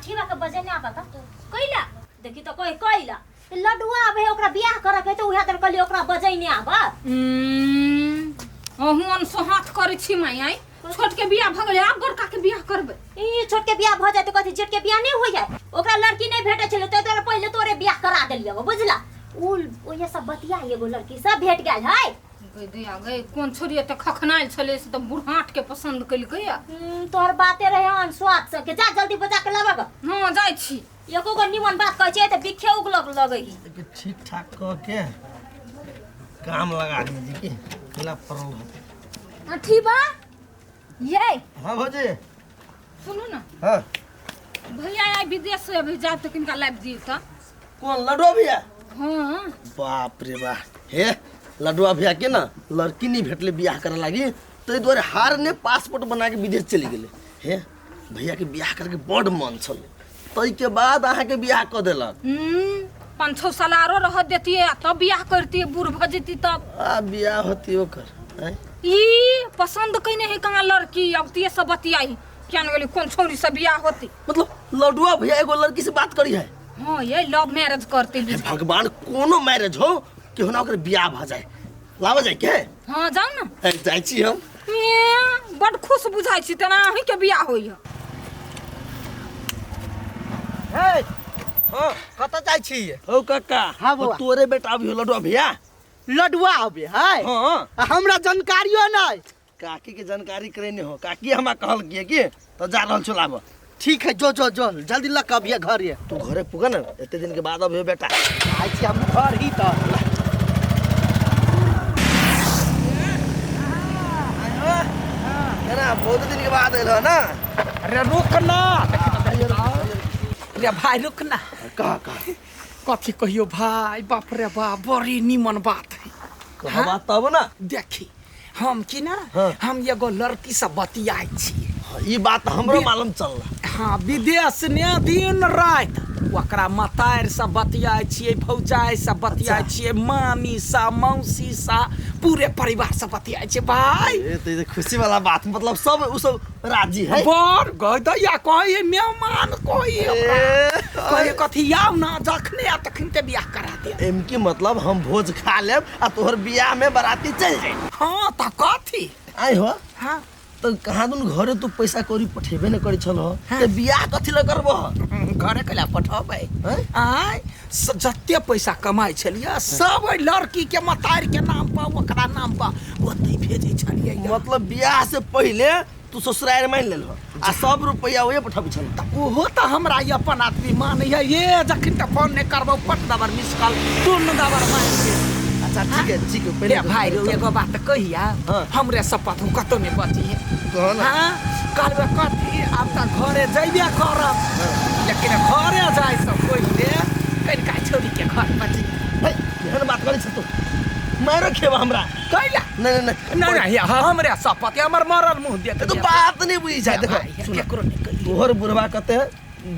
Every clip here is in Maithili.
अठीवा के बजे नहीं आता कैला देखी तो कोई कैला लडुआ आबे ओकरा बियाह करे के तो उहे तर कहली ओकरा बजे नहीं आबा। अहूँ अनसोहाँत करै छी माय आइ छोट के बियाह भऽ गेलै आब बड़का के बियाह करबै। ई छोट के बियाह भऽ जाए तो कथी जेठ के बियाह नहीं होई है? ओकरा लड़की नहीं भेटे छलै तो तोरा पहिले तोरे बियाह करा देलियै बुझला। उ ओहे सब बतिया एगो लड़की सब भेट गेल है। गई दैया गई कोन छोरी एते खखनायल छलै से तऽ बुढ़ाँट के पसंद केलकै या। तोहर बाते रहे हन स्वाद से के जा जल्दी बजा के लाबऽ ग। हँ जाइ छी। एको गो निमन बात कहै छै तऽ बिखे उगलक लगै है। के ठीक ठाक कऽ के काम लगा दीजिए कि केला पड़ल रहतै। अथी बा ये हाँ भौजी सुनू ना। हाँ भैया आइ विदेश से अभी जायब तऽ किनका लाबि दियौ तऽ। कौन लडुआ भैया? हाँ। बाप रे बा हे लडुआ भैया के ना लड़की नहीं भेटले बियाह करे लागी ताहि दुआरे हार ने पासपोर्ट बना के विदेश चलि गेलै। हे भैया के बियाह करके बड़ मन छल ताहिके बाद अहाँके बियाह कऽ देलक। 5-6 साल आरो रह देतियै आ तब बियाह करतियै बूढ़ भऽ जैती तब। आ बियाह होती ओकर आँय? ई पसंद कइने है कहाँ लड़की अब तिये सब बतियाई क्या न गेली कोन छौरी से बियाह होती। मतलब लडुआ भैया एगो लड़की से बात करी है। हाँ ये लव मैरिज करते हे भगवान कोनो मैरिज हो कि होना ओकर बियाह भ जाए लावा जाए के। हाँ जाओ ना। ए, जाइ छी हम। ए, बड खुश बुझाइ छी तेना अहीं के बियाह होइया। हे हाँ कतऽ जाइ छी? हौ काका। हाँ, बौआ। तोरे बेटा अभी लडुआ भैया। लडुआ अबे है? हाँ। आ हमरा जानकारियो नहीं। काकी के जानकारी करेने हो काकी हमरा कहल किए कि तो जा रहल छौ लाबऽ। ठीक है जो जो जो जल्दी लग के अबिहे घर ये। तू घरे पुगा ना एते दिन के बाद अबिहे बेटा। आइ छी हम घर ही तऽ। ना बहुत दिन के बाद एलहो ना। अरे रुक ना। अरे भाई रुक ना। कह कह। कथी कहियो भाई बाप रे बाप बड़ी नीमन बात है। कह बात तब ना। देखी हम की ना हाँ। हम एगो लड़की से बतियाइ छी। हाँ, ई बात हमरो मालूम चलला। हाँ विदेश ने दिन राति ओकरा मतारि से बतियाइ छियै भौजाइ से बतियाइ छियै मामी से मौसी से पूरे परिवार से बतियाइ छियै भाई। ए तो ई खुशी वाला बात मतलब सब उ सब राजी है। बड़ गई दैया कहै मेहमान कहै हमरा। ए, कहै कथी आउ ना जखने आ तखन ते बियाह करा दे। एम की मतलब हम भोज खा लेब आ तोहर बियाह में बराती चल जाए। हाँ त कथी आइ हो। हाँ। तो कहाँ दुन घरे तू पैसा कौड़ी पठेबे न करी छल हो। हाँ। ते बियाह कथी ल करबो? घरे कैला पठेबै? हैं? आय जते पैसा कमाइ छलियै सब ओहि लड़की के मतारि के नाम पर ओकरा नाम पर ओतै भेजै छलियै। मतलब बियाह से पहिले तू ससुरारि मानि लेलहो आ सब रुपैआ ओहे पठबै छल। तऽ ओहो तऽ हमरा ई अपन आदमी मानैया ये जखन तक फोन नहि करबौ पट दबर मिस कॉल तुन दबर मारि दे। अच्छा ठीक है ठीक है पहिले रे भाई रे एगो बात कहिया हाँ। हमरे शपथ हूँ कतौ नहि बची है। कह ना। हाँ कहलबै कथी आब तऽ घरे जइबे करब लेकिन घरे जाइ से पहिले कनिका छौरी के घर बची। है एहन बात करै छ तू मारो खेबा हमरा। कैला? नहीं, नहीं, नहीं। नहीं, नहीं, हमरे शपथ, हमर मरल मुंह देख तो लिअ। बात नहीं बुझी जाए, देखो, भाई, सुनो। केकरो नहीं कहियो। तोहर बुढ़वा कते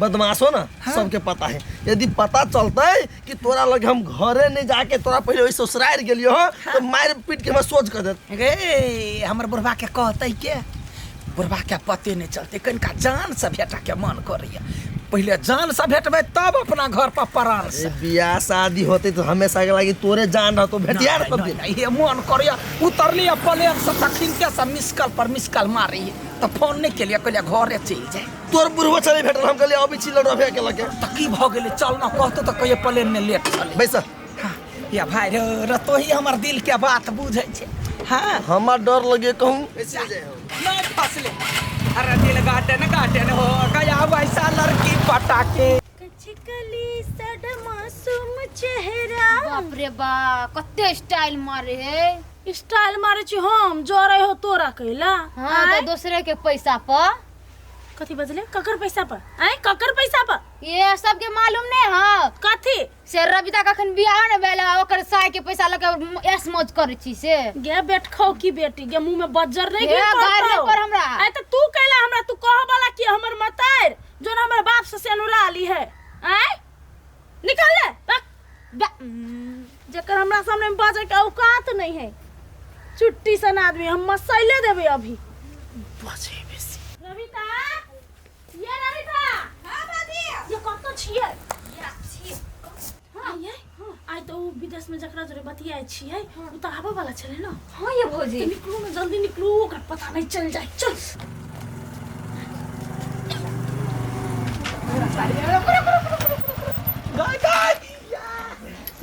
बदमाश हो ना, हाँ। सबके पता है। यदि पता चलते कि तोरा लग हम घरे नहीं जाके तोरा पहले ओहि ससुराल गेलियो हो, तो मार पीट के हमरा सोच कर देत। रे हमर बुढ़वा के कहते के बुढ़वा के पते नहीं चलते, कनिका जान से भेटा के मन करैया। पहले जान से भेटबै तब अपना घर पर प्राण से। अरे बियाह शादी होते तो हमेशा के लागी तोरे जान रहतो, भेटिया नहीं, रहतो नहीं, दिन। नहीं, ये मन करैया उतरली प्लेन से तखिन के सब मिसकल पर मिसकल मारी तो फोन नहीं केलिए, कहलिए घरे चलि जाए। तोर बुढ़वा चले भेटल, हम कहलिए अबै छी लड़वा के लगे। तऽ की भऽ गेलै चल ना कहतो तऽ कहियो प्लेन में लेट चले। बैस। हाँ, या भाई रे, रे तोही हमर दिल के बात बुझै छै। हाँ। हमरा डर लगे कहूँ। नहीं फसले। अरे दिल गार्डन गार्डन हो गया वैसा लड़की पटाके। कचकली सड मासूम चेहरा। बाप रे बा कते स्टाइल मारे है। स्टाइल मारे छी हम जरे हो तोरा कैला। हाँ, तो दूसरे के पैसा पर। कथी बजले? ककर पैसा पर? आय ककर पैसा पर? ये सबके मालूम नहीं है। कथी? से रविता कखन बियाह ने भेल ओकर साय के पैसा लके ऐश मौज करै छी से। गे बेट खाओ की बेटी गे मुंह में बज्जर नहीं हे, गिर गारि पड़तौ। नहीं पर हमरा। आय त तू कैला हमरा तू कह वाला की हमर मतार जोन हमर बाप से सेनुरा ली है। आय निकल ले बक। जकर हमरा सामने में बाजे के औकात नहीं है। चुट्टी सन आदमी हम मसैले देबे अभी। बजे बेसी। रविता ये रविता। हां दादी। छियै हाँ ये आइ तऽ उ विदेश में जकरा जोरे बतियाइ छियै उ तऽ आबऽ वाला छलै ने। हाँ ये भौजी। तऽ निकलू ने, जल्दी निकलू, ओकरा पता नहीं चल जाए। चल। गाय गाय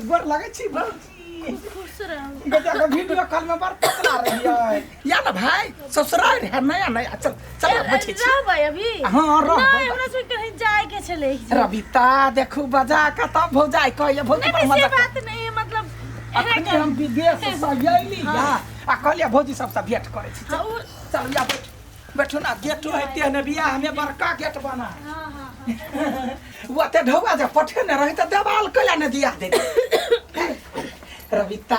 गोर लगै छी भौजी। खुश रहू। गजा के वीडियो कॉल में बड़ पतला रहियै या ना भाई, ससुराल रहे नया नया। चल चल बैठे छी। रहबै अभी? हाँ, रहबै। नहीं, हमरा सबके कहीं जाए के छलै। रविता देखू बजा के तब भौजाई कहैया भौजी नहीं बड़ नहीं, से मजा। बात नहीं, मतलब अखने हम विदेश से अयली या आ कहलियै भौजी सबसँ भेंट करै छी। हाँ, उ चल या बैठ बैठू ना। गेटो हेतै ने बियाह में बड़का गेट बना। हाँ हाँ हाँ। ओते ढौआ जे पठेने रही तऽ देवाल कैला ने दिया दे। रविता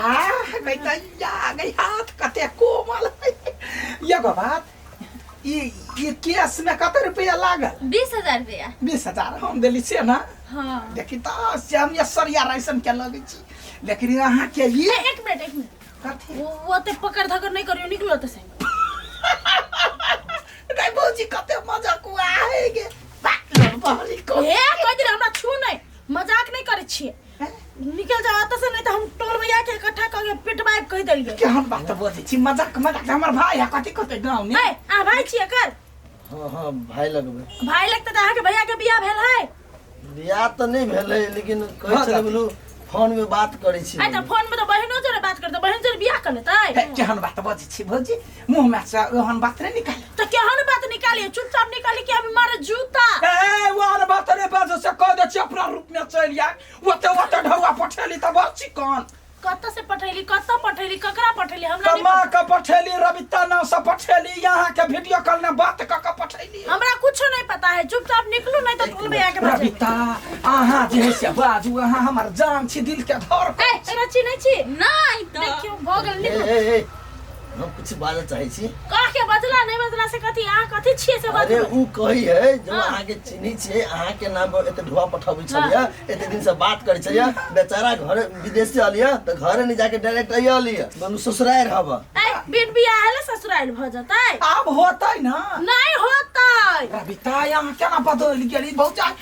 गई दैया गई, हाथ कते कोमल है। एगो बात, ई केस में कते रुपया लागल? 20,000 रुपया। 20,000 हम देली से ना? हाँ। देखी तऽ श्याम या सरिया राइसन के लगै छी, लेकिन अहाँ के ई ए, एक मिनट, एक मिनट। कथी? वो ते पकड़ धकड़ नहीं करियो, निकलो तो सही। नहीं भौजी, कते मजाक हुआ है गे बहरी को। ए कह दिले हमरा छू नहीं, मजाक नहीं करे छियै, निकल जाओ एतऽ से, नहीं तो हम टोल भैया के इकट्ठा कऽ के पिटवाए कहि देलियै। केहन बात बजै छी? मजाक मजाक हमर भाई है, कथी कहते गाँव में। ए अहाँ भाई छियै एकर? हाँ हाँ, भाई लगबै। भाई लगते तऽ अहाँके भैया के बियाह भेल है? बियाह तऽ नहि भेलै, लेकिन कहै भऽ छलै जेतै। बोलू फोन में बात करै छी। आइ तऽ फोन में तऽ बहिनो जोरे बात करते, बहिन जोरे बियाह कर लेतै। हे, केहन बात बजै छी भौजी? मुँह में से ओहन बात नहीं निकाल। तऽ केहन बात निकालिए? चुपचाप निकाली कि अभी मारे जूता। ए ओहन बात नहीं बाजो से कह दे छी, अपना रूप में चलि आ। ओते ओते ढौआ पठेली तऽ बड़ चिकन। कतऽ से पठैली, कतऽ पठैली, ककरा पठैली, हमरा नहीं कमा पता। के पठेली, रविता नाम से पठेली, यहाँ के वीडियो कॉल में बात क के पठेली। हमरा कुछो नहीं पता है, चुपचाप निकलू नहीं तो टोल भैया के बजेबै। रविता अहाँ जे है से बाजू, अहाँ हमर जान छी, दिल के धर। ए तोरा चिन्है छी? नहीं तो। देखियौ भऽ गेल, ए निकलू। ए ए, हम कुछ बाजऽ चाहै छी। कह के बजला नहीं बजला से कथी? अहाँ कथी छियै से अरे बजबै? उ कही है जो हाँ। अहाँके चिन्है छियै, अहाँके नाम पर एते ढुआ पठाबै छलियै, एते दिन से बात करै छलियै। बेचारा घर विदेश से अलियै तऽ घरे नहि जाके डायरेक्ट अइये अलियै, बोलू ससुरारि हब। ए बिन बियाह ले ससुराल भऽ जेतै? आब होतै ना? नहीं होतै। रविता यहाँ केना बदलि गेली भौजा?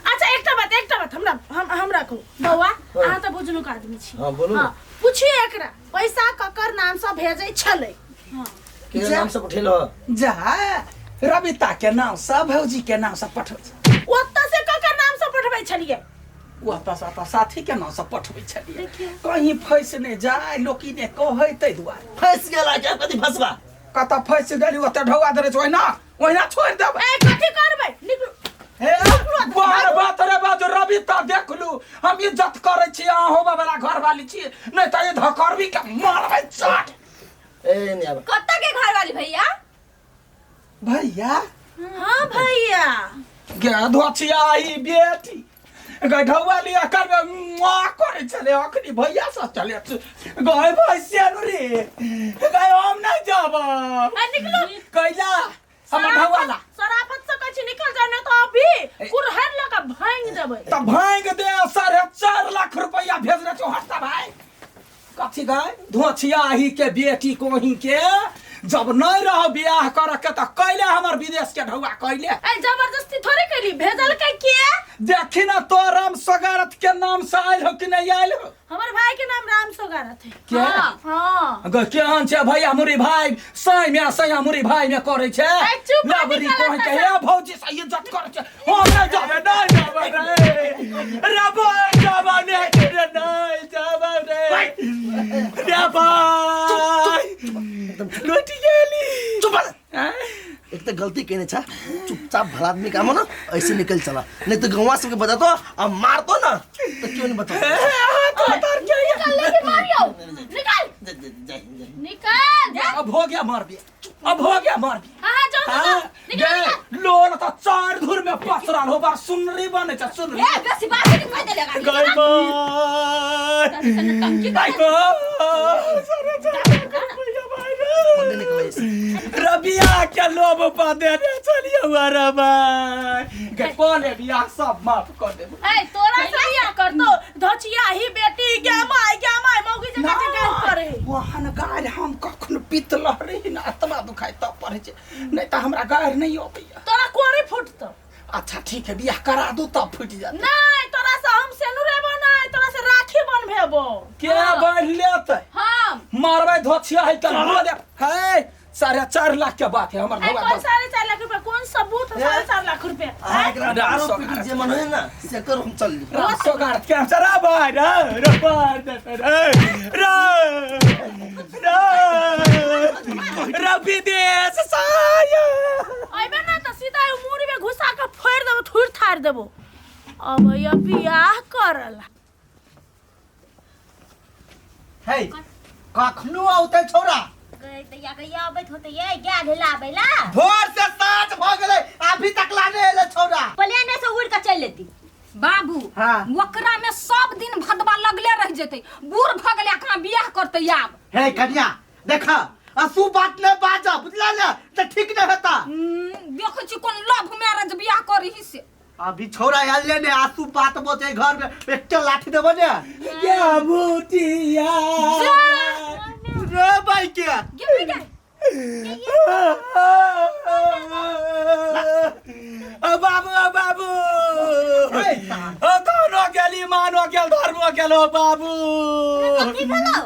अच्छा एकटा बात, एकटा बात हमरा हमरा कहू बौआ, अहाँ तऽ बुझनुक आदमी छी। हाँ, बोलू ने। हाँ, पूछिए एकरा पैसा ककर नाम से भेजै छलै? हाँ। के नाम से पठेलो? जा रविता के नाम से, भौजी के नाम से पठबै छै। ओतऽ से ककर नाम से पठबै छलियै? ओतऽ से तऽ साथी के नाम से पठबै छलियै। देखियौ। कहीं फँसि नहि जाय, लोक ई नहि कहै ताहि दुआरे। फँसि गेला क्या? कथी फँसबा? कतऽ फँसि गेली? ओतऽ ढौआ देने छै, ओहिना ओहिना छोड़ि देबै। ए कथी करबै? निकलू। हे बाहर बात रे बाजू। रविता देखलू, हम इज्जत करै छी, अहाँ होबे वाला घर वाली छी, नहि तऽ ई धकरबी के मारबै चट। ए नहीं आब। कत्ता के घर वाली भैया? भैया। हाँ भैया। गे धोछिया ई बेटी गै ढौआ लिया करबे मुआ करै छलै, अखनी भैया से चले गए भैसिया नु रे। गै हम नहीं जाब। ए निकलू। कैला हमर ढौआ ला। शराफत से कहै छी निकल जाओ, नहीं तो अभी कुरहर लऽ कऽ भांगि देबै। तऽ भांगि दे, 4.5 लाख रुपया भेजने छौ। हटता भाई, कथी गए धोछिया ही के बेटी कोही के? जब नहीं रहो बियाह कर के तऽ कैले हमर विदेश के ढौआ कैले? ए जबरदस्ती थोड़े कैली, भेजल के के? देखी ना तो राम सगारत के नाम से आयल हो कि नहीं आयल हो? हमर भाई के नाम राम सोगारत है। के? हाँ। गो केहन छै भैया मुरी भाई? सही में सही मुरी भाई में करै छै। ए, चुप रह, लबरी निकल कहै छै एतऽ से। हे भौजी से इज्जत करै छै। हम नहीं जाबे, नहीं जाबे रे रे भाई, जाबे नहीं रे, नहीं जाबे रे रे भाई, लुटि गेली। चुप रह। आँय? एक तऽ गलती केने छा, चुपचाप भला आदमी काम ना ऐसे निकल चला, नहीं तो गौवा सबके बतातो आ मारतो ना तो क्यों नहीं बतातो। ए, हाथ उतार के ये। निकल लेके मारियो, निकल। जा जा जा जा। निकल जा। अब हो गया मार भी, अब हो गया मार भी। हाँ हाँ जाओ जाओ, हाँ, जाओ निकल। गे, लोल तऽ चार धुर में पसरल हो, बार सुनरी बने छै सुनरी। ए बेसी बात नहीं कह देलेगा। गई माय, गई माय, 4.5 लाख रुपया भाई बंदे रे। निकल ऐसे। रबिया के लोभ पा देने चलिए हुआ रे भाई गे, कोने बियाह सब माफ कर देबो। ए तोरा से बियाह करतो धोचिया ही बेटी गे माय, गे माय, मौगी जकाँ जे गाल करे। ओहन गारि हम कखनो पीत लहरे ना, आत्मा दुखाय तब पढ़ै छै, नहि तऽ हमरा गारि नहि अबैया। तोरा कोरी फुटतो। अच्छा ठीक है, बियाह करा दू तब फूटि जात। नहीं तोरा से हम सेनुरेबो नहीं, तोरा से राखी बनभेबो। के बांध लेतै? हम मारबै धोछिया है त बोले है। 4.5 लाख के बात है हमर ए, भगवान। कौन 4.5 लाख रुपया? कौन सबूत है 4.5 लाख रुपया? आ एकरा राम आरो सो पीटी जे मन है ना से कर हम चल ली। सोगार के हम रा भाई रे रे भाई रे रे रे रे विदेश साया। अइबे ना त सीधा मुड़ी में घुसा के फोड़ देबो, थुर थार देबो। अब ये बियाह करला हे कखनो औते छोरा गई दैया गैया अबैत होते ये गेल हे लाबै ला। भोर से साँझ भ गेलै, अभी तक लाने एले छौरा। प्लेने से उड़ के चलि एती। बाबू हाँ। ओकरा में सब दिन भदवा लगले रह जेतै, बूढ़ भ गेलै अखना बियाह करतै आब। हे कन्या देखा असू बात ने बाजा बुझला ने त ठीक न हेता। देखै छी कोन लव मैरिज बियाह करही से। अभी छौरा आयल ने आसू बात बोते घर में एकटा लाठी देबो ने। या मुटिया रे भाई के गे गे ओ बाबू ओ बाबू ओ कोनो गेली मानो गेल धर्मो गेल ओ बाबू। कथी भेलौ?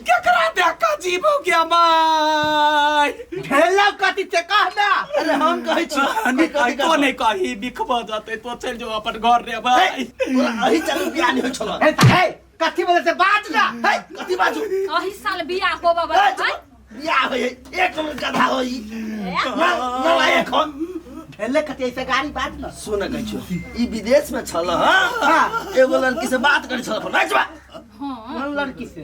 केकरा देख के जीबो गे माय? भेलौ कथी से कह ना। अरे हम कहै छी नहीं कही तो नहीं कही बिखबो जतै तो चलि जो अपन घर रे भाई। तोरा अही चलू बियाह नहीं होइ छल। हे हे कथी बोले से बाज ना। हे कथी बाजू? अही साल बियाह होबा हे, बला। चल, बियाह होइ एक नंबर गधा होइ ना ना एक भेले कथी ऐसे गाड़ी बाज ना। सुन कहै छियौ ई विदेश में छल हां, एगो लड़की से बात करै छल फोन राजवा। कोन लड़की से?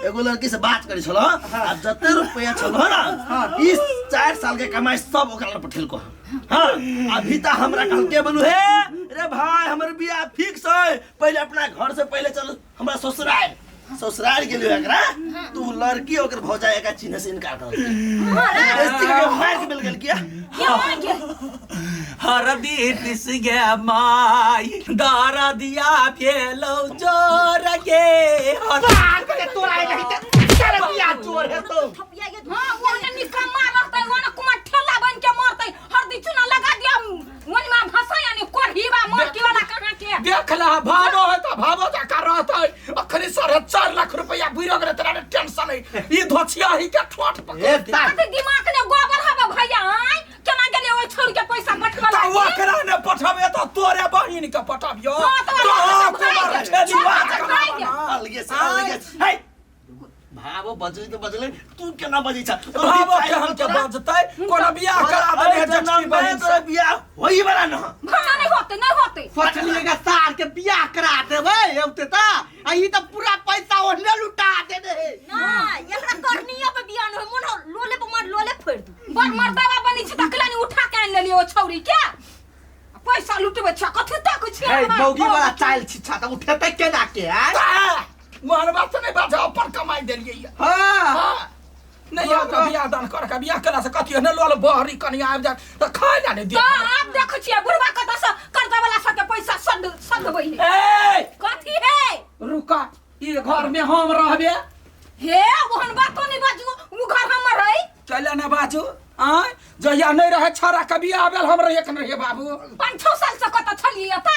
एगो लड़की से बात करै छल आ जते रुपया छल ना ई 4 साल के कमाई सब ओकरा लग पठेलको। हां अभी त हमरा कहलके बनू हे रे भाई हमर बियाह फिक्स है, पहले अपना घर से पहले चल हमरा ससुराल। ससुराल गेलियो एकरा तू लड़की ओकर भौजाई एकरा चिन्ह से इनकार कर बेइज्जती के मार के मिल गेल किया। हरदी पिस गे माई दारा दिया भेलौ जोर गे। बाल के तोरा नहीं ते तेरे बियाह चोर है तो। थपिया ये हां ओने निकम्मा रहतै ओने कुमार ठेला बन के मरतै, हरदी चूना लगा दिया ओने में भसा यानी कोढ़ीबा मरकी वाला कहां के। देख ला भावो है त भावो जका रहतै। अखनी 4.5 लाख रुपया बुइर गेलै तोरा टेंशन है ई धोछिया ही के ठोठ पकड़ ए ता कते दिमाग ने गोबर हबे भैया आय केना गेलै ओइ छोड़ के पैसा पठबा त ओकरा ने पठबे त तोरे बहिन के पठबियो। हाँ, तो तो भाई कुमार के, ठेली बात भाई के। अलगे से अलगे से। हे भावो बजली त बजले तू केना बजै छ? भावो के हम के बजतै कोनो बियाह करा देने है जटकी बहिन तोरा बियाह होई वाला न। भाना नहीं होतै नहीं होतै। सोच लिएगा साल के बियाह करा देबै औते त आ ई त पूरा पैसा ओहने लुटा देने है। ना एकरा करनिया पे बियाह न होय, मन लोले पे मार लोले फोड़ दू। बड़ मर्दावा बनी छै तकला नि उठा के आनि लेलियै ओ छौरी के पैसा लुटबै छ कथि तक छै। हे मौगी वाला चाइल छिछा त उठेतै केना के आय? मोहन बात नहीं बाजा अपन कमाई देलियै। हां हां नहीं आता बियाह दान कर के बियाह केला से कथि ने लोल बहरी कनिया आबि जात त खाइ ला नै दे। त आब देखै छियै बुढ़वा कत से कर्जा वाला सबके पैसा सद सदबै है। ए कथि है? रुका ई घर में हम रहबे। हे ओहन बातो नहीं बाजू उ घर हमर है। चल ना बाजू आय जहिया नहीं रहे छौरा के बियाह भेल हम रहिए के नहीं बाबू। 5-6 साल से कत छलियै त?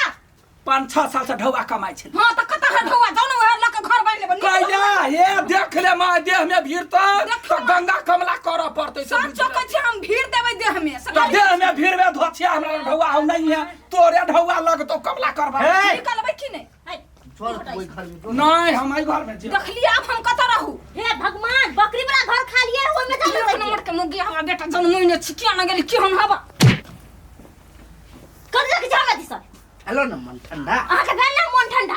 5-6 साल से ढौआ कमाइ छल। हां त कत है ढौआ जाउ न ओहर लक घर बनि लेबै। कैला हे देख ले मां देह में भीड़ त गंगा कमला करऽ पड़तै से। सच कहै छी हम भीड़ देबै देह में। त देह में भीड़ में धोछिया हमरा ढौआ हम नहीं है तोरे ढौआ लगतो कमला करबा। निकलबै की नहीं? छोड़ ओइ घर में नहीं हम एहि घर में जेबै। देखलियै आब हम कत रहू? हे भगवान बकरी वाला घर खाली है ओइ में चल एक नंबर के मुगी हमरा बेटा जनमैने छी किया न गेली केहन हवा कर लग जावे दिस। हेलो न मन ठंडा अहाँ के भेल ना मन ठंडा।